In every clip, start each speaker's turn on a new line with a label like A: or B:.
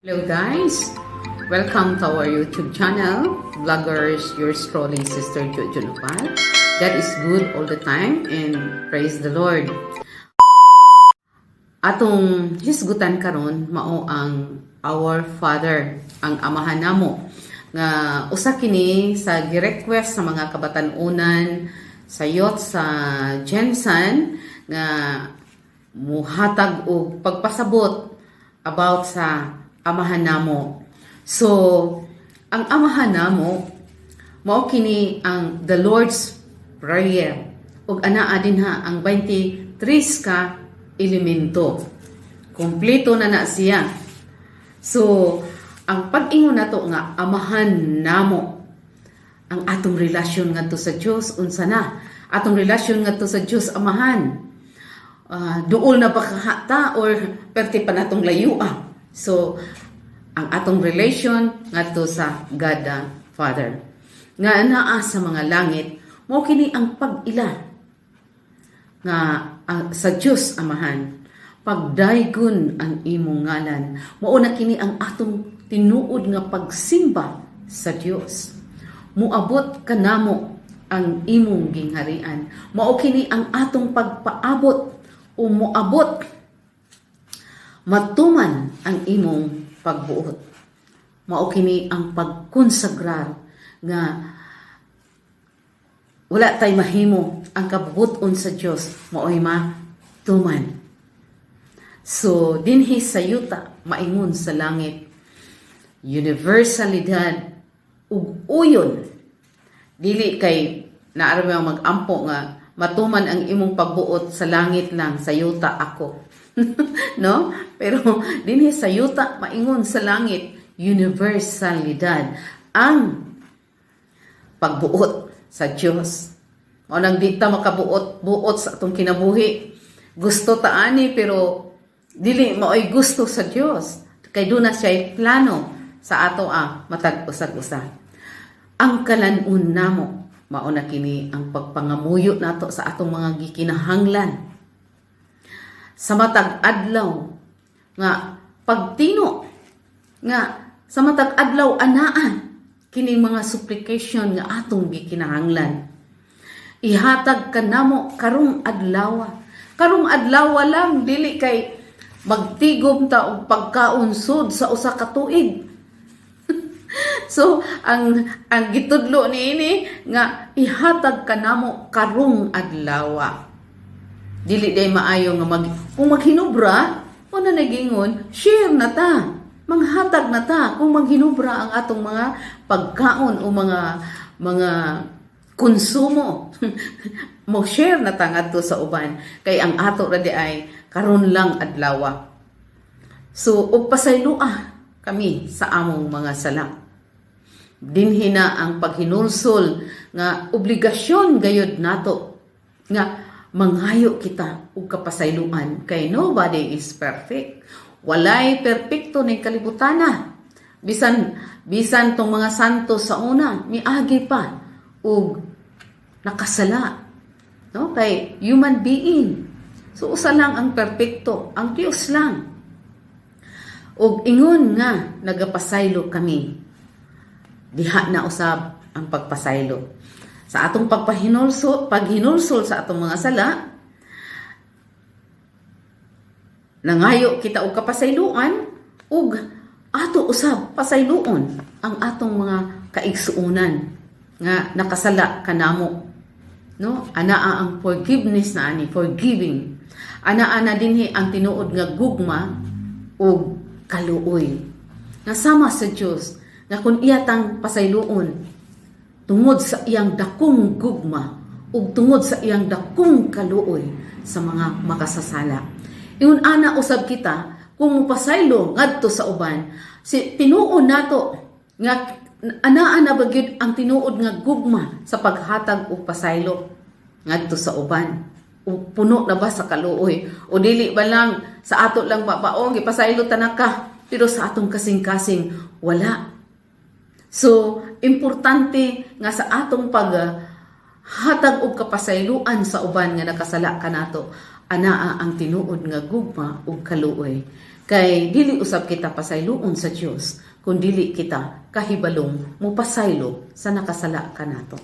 A: Hello guys! Welcome to our YouTube channel, Vloggers, your strolling sister Jojo Nopal. God is good all the time and praise the Lord. Atong hisgutan karon mao ang Our Father, ang Amahan namo nga usa kini sa gi-request sa mga kabatan-unan sa youth sa GenSan nga muhatag og pagpasabot about sa Amahan namo. So, ang Amahan namo mao kini ang the Lord's Prayer. Ug anaa dinha ang 23 ka elemento. Kompleto na na siya. So, ang pag-ingon nato nga Amahan namo, ang atong relasyon ngadto sa Dios unsa na? Atong relasyon ngadto sa Dios Amahan. Duol na ba kahata or perti pa natong layua? So, ang atong relation ngadto sa God the Father nga naa sa mga langit, mao kini ang pag-ila nga sa Dios Amahan. Pagdaygon ang imong ngalan. Mao na kini ang atong tinuod nga pagsimba sa Dios. Muabot kanamo ang imong gingharian. Mao kini ang atong pagpaabot o moabot, matuman ang imong pagbuot. Mao kini ang pagkonsagrar nga wala tay mahimo, ang kabubuton sa Dios mao'y matuman. So dinhi sa yuta maingon sa langit, universalidad ug uyon. Dili kay naa ra mag-ampo nga matuman ang imong pagbuot sa langit lang, sa yuta ako, no? Pero dinhi sa yuta maingon sa langit, universalidad ang pagbuot sa Dios. Mao nang di ta makabuot buot sa atong kinabuhi. Gusto ta ani pero dili mao'y gusto sa Dios. Kay duna siya plano sa ato ang matag usag-usa. Ang kalan-on namo, mao na kini ang pagpangamuyo nato sa atong mga gikinahanglan sa matag adlaw nga pagtino nga sa matag adlaw anaa kini mga supplication nga atong gikinahanglan. Ihatag kanamo karong adlaw. Karong adlaw lang, dili kay magtigom ta og pagkaon sud sa usa ka tuig. So, ang gitudlo niini nga ihatag kanamo karong adlaw. Dili day maayo nga kung maghinubra, mo na nagingon, share na ta. Manghatag na ta kung maghinubra ang atong mga pagkaon o mga konsumo. Mo share na ta ngadto sa uban kay ang ato ra di ay karon lang adlaw. So, ug pasayloa kami sa among mga sala. Dinhi na ang paghinulsol nga obligasyon gayud nato nga mangayo kita og kapasayloan kay nobody is perfect. Walay perpekto ning kalibutana. Bisan bisan tong mga santo sa una, miagi pa og nakasala. No? Kay human being. So usa lang ang perpekto, ang Dios lang. Og ingon nga nagapasaylo kami. Diha na usab ang pagpasaylo. Sa atong pagpahinulsol, paghinulsol sa atong mga sala, nangayo kita og kapasayloan ug ato usab pasayloon ang atong mga kaigsuonan nga nakasala kanamo, no? Anaa ang forgiveness na ani, forgiving. Anaa na dinhi ang tinuod nga gugma ug kaluoy nga sama sa Dios nga kung iya tang pasayloon tungod sa iyang dakong gugma ug tungod sa iyang dakong kaluoy sa mga makasasala. Ingon ana usab kita kung mopasaylo ngadto sa uban, si tinuod nato nga anaa na ba gyud ang tinuod nga gugma sa paghatag og pasaylo ngadto sa uban? O puno na ba sa kaluoy o dili ba lang sa ato lang babaong gipasaylo ta na ka pero sa atong kasing-kasing wala? So, importante nga sa atong pag hatag og kapasayloan sa uban nga nakasala kanato, Anaa ang tinuod nga gugma ug kaluoy. Kay dili usab kita pasayloon sa Dios kung dili kita kahibalong mopasaylo sa nakasala kanato.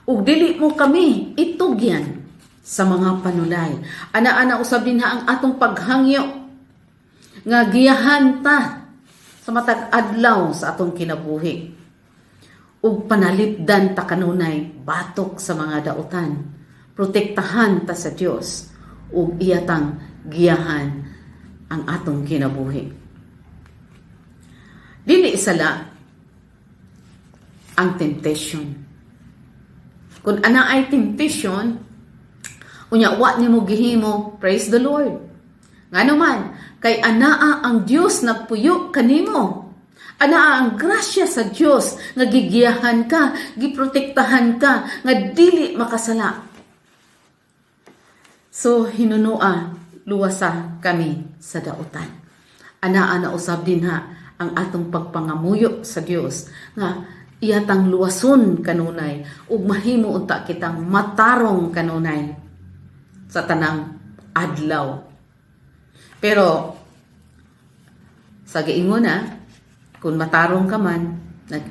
A: Ug dili mo kami itugyan sa mga panulay. Ana-ana usab dinha ang atong paghangyo nga giyahan ta sa matag adlaw sa atong kinabuhi. Ug panalipdan ta kanunay batok sa mga dautan. Protektahan ta sa Dios ug iyatang giyahan ang atong kinabuhi. Dili sala ang temptation. Kung ana ay temptation, unya wa nimo gihimo, praise the Lord. Ngano man, kay anaa ang Dios nagpuyo kanimo. Anaa ang grasya sa Dios nga gigiyahan ka, giprotektahan ka, nga dili makasala. So hinunua, luwasa kami sa dautan. Anaa na usab dinha ang atong pagpangamuyo sa Dios nga iyatang luwason kanunay ug mahimo unta kitang matarong kanunay sa tanang adlaw. Pero sa giingon na, kung matarong ka man, nag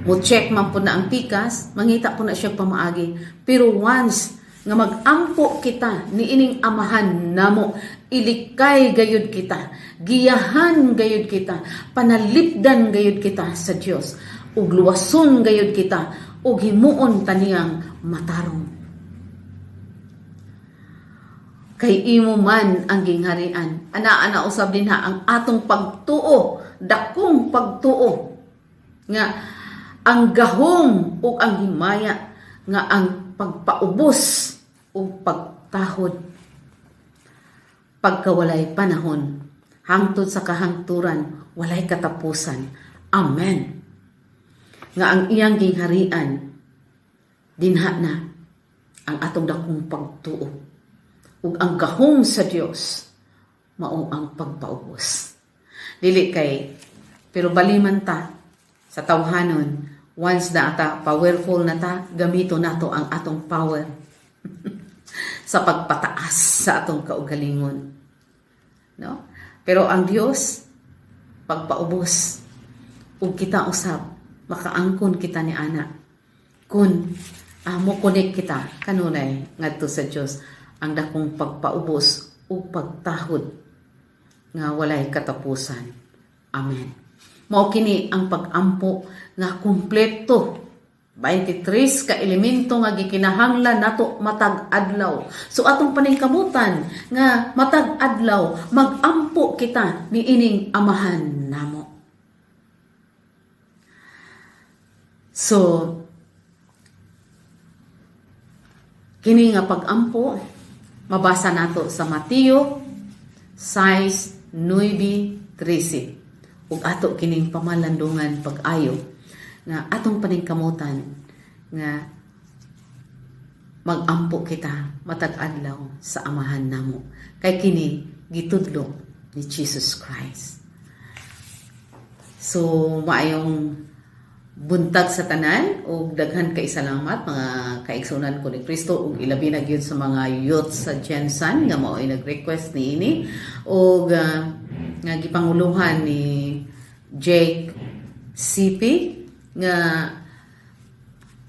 A: mo check man po na ang pikas, mangita po na siya pamaagi. Pero once nga magampo kita niining Amahan namo, ilikay gayud kita, giyahan gayud kita, panalipdan gayud kita sa Dios, ug luwason gayud kita, ug himuon ta niyang matarong. Kay imo man ang gingharian. Ana-ana usab dinha ang atong pagtuo, dakong pagtuo nga ang gahom ug ang himaya nga ang pagpaubos ug pagtahod pagkawalay panahon hangtod sa kahangturan, walay katapusan. Amen. Nga ang iyang gingharian dinha na ang atong dakong pagtuo ug ang gahom sa Dios mao ang pagpaubos. Dili kay pero baliman ta sa tawhanon, once na ata powerful na ta, gamito nato ang atong power sa pagpataas sa atong kaugalingon, no? Pero ang Dios, pagpaubos. Ug kita usab makaangkon kita ni ana kun mo connect kita kanunay ngadto sa Dios, ang dakong pagpaubos ug pagtahod nga walay katapusan. Amen. Mao kini ang pag-ampo nga kumpleto. 23 ka elemento nga gikinahanglan nato matag adlaw. So atong paningkamutan nga matag adlaw magampo kita niining Amahan namo. So kini nga pag-ampo mabasa nato sa Mateo 6:9-13 ug ato kining pamalandungan pag-ayo nga atong paningkamutan nga magampo kita matag adlaw sa Amahan namo, kay kini gitudlo ni Jesus Christ. So maayong buntag sa tanan ug daghan kay salamat, mga kaigsunan ko ni Kristo, ug ilabi na gyud sa mga youth sa GenSan nga mao'y nag-request niini ug nga gipanguluhan ni Jake CP nga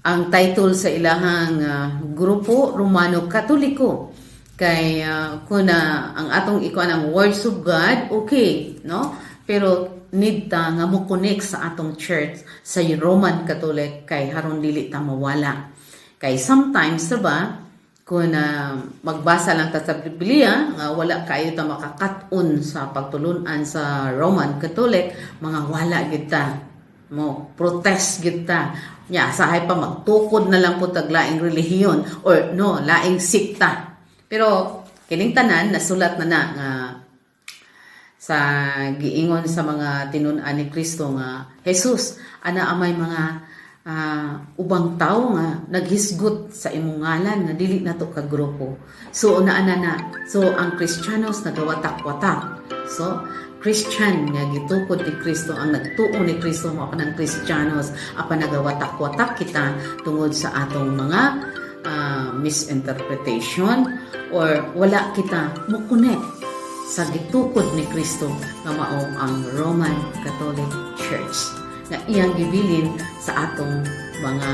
A: ang title sa ilahang grupo, Romano Katoliko. Kay kung na ang atong ikuan ang words of God, okay, no? Pero need ta nga mo connect sa atong church sa Roman Catholic kay haron dili ta mawala. Kay sometimes ba, kung magbasa lang ta sa Biblia nga wala kayo ta makakat-on sa pagtulunan sa Roman Catholic, mga wala gyud ta, mo protest gyud ta nya, sahay pa magtukod na lang po tag laing relihiyon or no laing sikta. Pero kining tanan nasulat na na nga sa giingon sa mga tinun-an ni Kristo nga Jesus, ana amay mga ubang tao nga naghisgot sa imong ngalan nga dili nato ka grupo. So naa na na. So ang Kristiyanos nagawatak-watak. So Christian nga gitukod ni Kristo, ang nagtuo ni Kristo mao kanang Kristiyanos, apan nagawatak-watak kita tungod sa atong mga misinterpretation or wala kita mo connect sa gitukod ni Kristo nga mao ang Roman Catholic Church nga iyang gibilin sa atong mga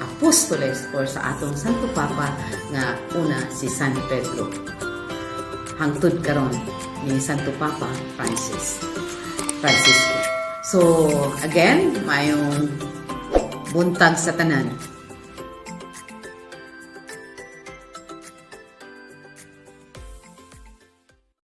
A: apostoles or sa atong Santo Papa nga una si San Pedro hangtod karon ni Santo Papa Francisco. So again, mayong buntag sa tanan.